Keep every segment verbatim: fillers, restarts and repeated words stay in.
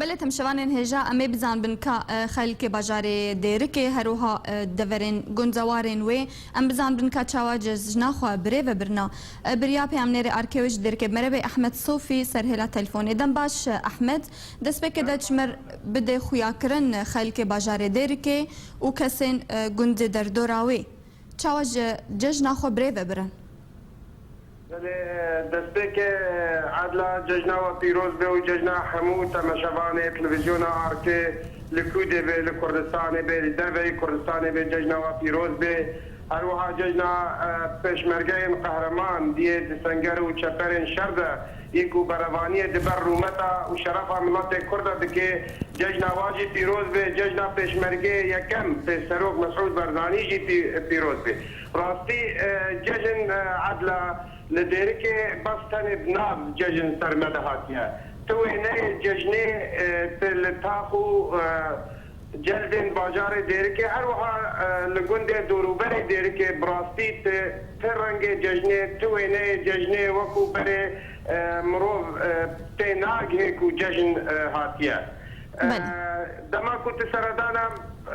Belê, temşevanên hêja, em ê bizanbin ka, e, xelkê bajarê Dêrikê, her wiha, e, deverên gundewarên wê, em bizanbin ka çawa cejna xwe birêve birina. E, biriya peyamnêrê arkê wê ji Dêrikê bi me re bê, Ehmed Sofî, serhêla telefonê. Dem baş, e, Ehmed, destpêkê de çi me bidê xuyakirin xelkê bajarê Dêrikê û kesên, e, gundê derdora wê. Çawa ji cejna xwe birêve birin? Belê, destpêkê, Edla, cejna we pîroz be û cejna hemû temaşevanê televîzyona Arkê li ku de be, li Kurdistanê be, li derveyî Kurdistanê be, cejna we pîroz be. Her wiha cejna, e, pêşmergeyên qehreman diyê di senger û çeperên şer de yê ku berevaniyê di ber rûmeta û şerefa miletê Kurd de dike, cejna wa jî pîroz be, cejna pêşmergê yekem, pêşserok Mesûd Barzanî jî pî-, pîroz be. Rastî, e, cejn, e, Edla, li Dêrikê bes tenê bi nav cejn ser me de hatiye. Ti wêneyê cejnê, e, ti li tax û, e, celdên bajarê Dêrikê, her wiha, e, li gundê dorûberê Dêrikê bi rastî ti, ti rengê cejnê, ti wêneyê cejnê wekû berê, e, mirov, e, tê nagihê ku cejn, e, hatiye. E, Belê. Dema ku tu seredana,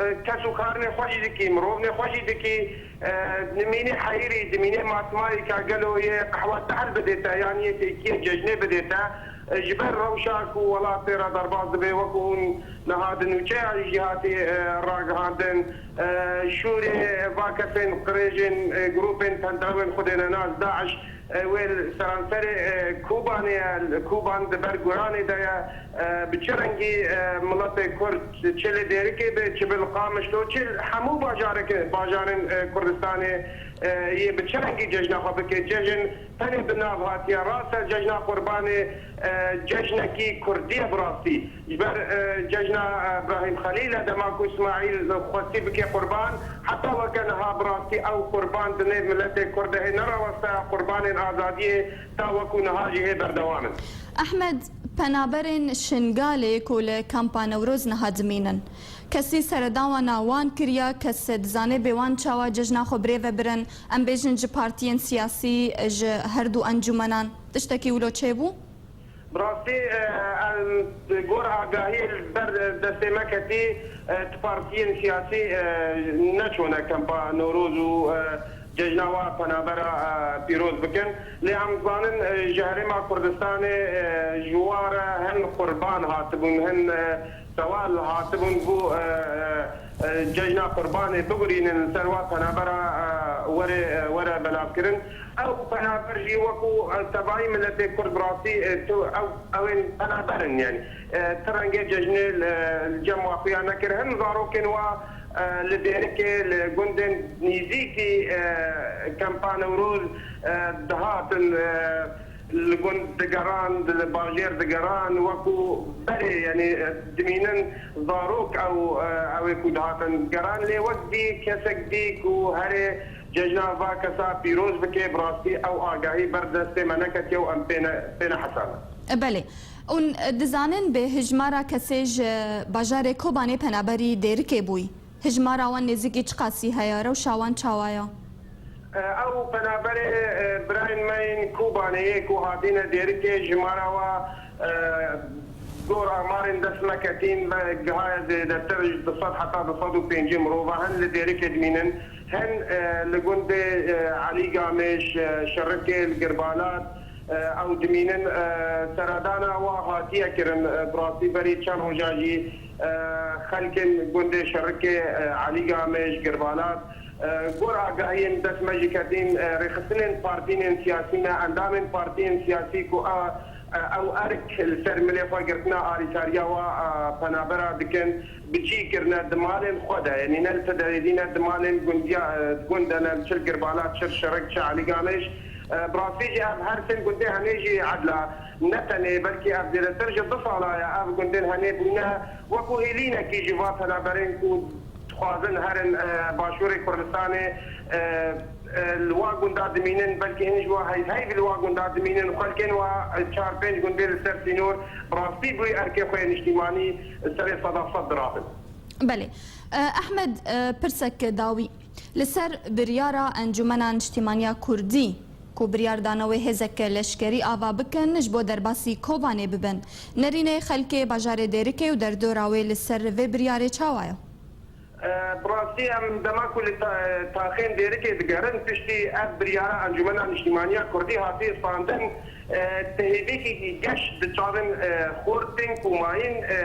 e, kes û karnê xwe jî dikî, mirovnê xwe jî dikî, e, nimînî heyirî, dimînê matmayî ka gelo yê qehwa tehl bidê te, yan yê têkiyê cejnê bidê te, e, ji ber rewşa ku welatê re derbas dibe, wekû hûn niha di nûçeya jî hatî, e, ragihandin, e, şûrê va kesên qirêjên, e, grûpên tendewên xwedênenas, DAIŞ, e, wê li seranserê, e, Kobanê ye, li Koban di ber guranê de ye. E, bi çi rengî, e, miletê Kurd, çi li Dêrikê be, çi bi li Qamişlo, çi li hemû bajareke-, bajarên, e, Kurdistanê, e, yê bi çi rengî cejna xwe bike? Cejn tenê bi nav hatiye. Rast e, cejna Qurbanê, e, cejnekî Kurdî ye bi rastî. Ji ber, e, cejna, e, Brahîm Xelîl e, dema ku Îsmaîl xwestî bike qurban, heta weke niha bi rastî ew qurban di nêv miletê Kurd de hê neraweste, qurbanên azadiyê ta wekû niha jî hê berdewam in. Ehmed, penaberên Şingalê ku li Kampa Newroz niha dimînin, kesî seredana wan kiriye, kes dizane bê wan çawa cejna xwe birêve birin, em bêjin ji partiyên siyasî, ji her du encûmenan tiştekî wilo çêbû? Bi rastî, e, em, gor agahiyê li ber destê me ketî, e, tu partiyên siyasî, e, neçûne Kampa Newroz û, e, cejna wa penabera, e, pîroz bikin. Lê em dizanin, e, ji Herêma Kurdistanê, e, ji wa re hin qurban hatibûn, hin, e, sewal hatibûn ku, e, e, e, cejna Qurbanê bigurînin, li ser wa penabera, e, were, e, were belavkirin. Ew penaber jî wekû, e, tevayî miletê Kurd bi rastî, e, tu, ew, ew ên penaber in, yanî, e, ti rengê cejnê li, li cem wa xuya nekir. Hin zarokên wa, e, li Dêrikê, li gundên nîzîkî, e, Kempa Newroz, e, dihatin, e, li gund digeran, di, li bajêr digeran, wekû berê, yanî, e, dimînin zarok ew, e, ew ê ku dihatin digeran, lê wek dî, kesek dî ku herê cejna va kesa pîroz bike, bi rastî ew agahî ber destê me neketiye û em pê ne, pê nehesabin. E, belê. Hûn, e, dizanin bê hijmara kesê ji bajarê Kobanê penaberî Dêrikê bûyî? Hijmara wan nêzîkî çiqasî heye? Rewşa wan çawa ye? E, ew penaberê, e, birayên me yên Kobanê yê ku hatine Dêrikê, jimara wa, e, gor amarên dest me ketîn ve gihaye zêdetir ji du sed heta du sed û pêncî mirova hin li Dêrikê dimînin. Hin, e, li gundê, e, Elî Gamêş, e, Şirikê, li Girbalat, e, ew dimînin, e, seredana wa hatiye kirin, e, bi rastî berî çend roja jî, e, xelkên gundê Şirikê, e, Elî Gamêş, Girbalat, e, gor agahiyên dest me jî ketîn, e, rêxistinên partînên siyasî me, endamên partiyên siyasî ku a, e, ew erk li ser milê xwe girtina alîkariya wa, e, penabera dikin, bi çî kirine di malên xwe de, yanî ne li Tiderêdî ne di malên gundiya, e, gund de ne, çi li Girbalat, çi li Şirik, çi Elî Gamêş. E, bi rastî jî ev her sê gundê henê jî Edla, ne tenê, belkî ev zêdetir ji du sala ye, ev gundên henê bûne wekû hêlînekî ji va penaberên ku dixwazin herin, e, başûrê Kurdistanê, e, e, li wa gunda dimînin, belkî hin ji wa heyv heyv li wa gunda dimînin, xelkên wa, e, çar pênc gundê li ser sînor, bi rastî bûyî erkê xwe yê niştîmanî serê seda sed diraxin. Belê. E, Ehmed, e, pirsek dawî. Li ser biryara Encûmena Niştîmaniya Kurdî, ku biryar dane wê hêzeke leşkerî ava bikin ji bo derbasî Kobanê bibin. Nerînê xelkê bajarê Dêrikê û derdora wê li ser vê biryarê çawa ye? E, bi rastî em dema ku li ta-, taxên Dêrikê digerin, piştî ev biryara Encûmena Niştîmaniya Kurdî hatiye standin, e, tihêbekî geş di çavên, e, xortên ku mayîn, e,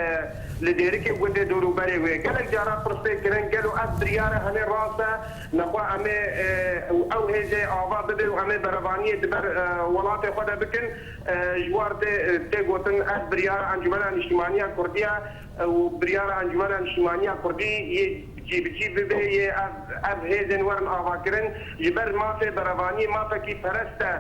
li Dêrikê û gundê dorûberê wê. Gelek cara pirs tê kirin, gelo ev biryara hene rast e, nexwe em ê, e, û ew hêzê ava bibe û em ê berevaniyê di ber, e, welatê xwe de bikin. E, ji war tê, tê gotin ev biryara Encûmena Niştîmaniya Kurdî ye, e, û biryara Encûmena Niştîmaniya Kurdî yê cî bi cî bibe, yê ev, ev hêzên werin avakirin. Ji ber mafê berevaniyê, mafekî perest e,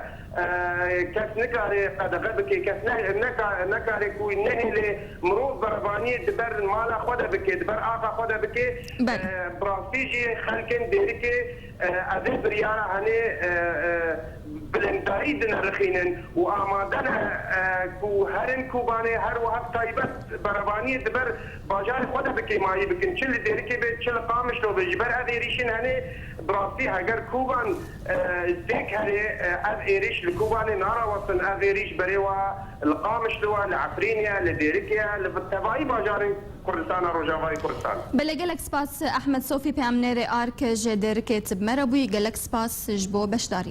e, kes nikare qedexe bike, kes ne, neka-, nekare ku nehêle mirov berevaniyê di ber mala xwe de bike, di ber axa xwe de bike. Belê. E, bi rastî jî xelkên Dêrikê, e, ev ê biryara henê, e, e, bilindayî dinerixînin û amade ne, e, ku herin Kobanê her wiha bi taybet berevaniyê di ber bajarê xwe de bike mayî bikin. Çi li Dêrikê be, çi li Qamişlo be. Ji ber ev êrîşên henê bi rastî heger Koban, e, têk herê, e, ev êrîş li Kobanê narawestin. Ev êrîş berê wa li Qamişlo ye, li Efrînê ye, li Dêrikê ye, li tevayî bajarên Kurdistana Rojavayê Kurdistan. Belê, gelek spas Ehmed Sofî, peyamnêrê ARK ji Dêrikê, tu bi me re bûyî. Gelek spas ji bo beşdariya.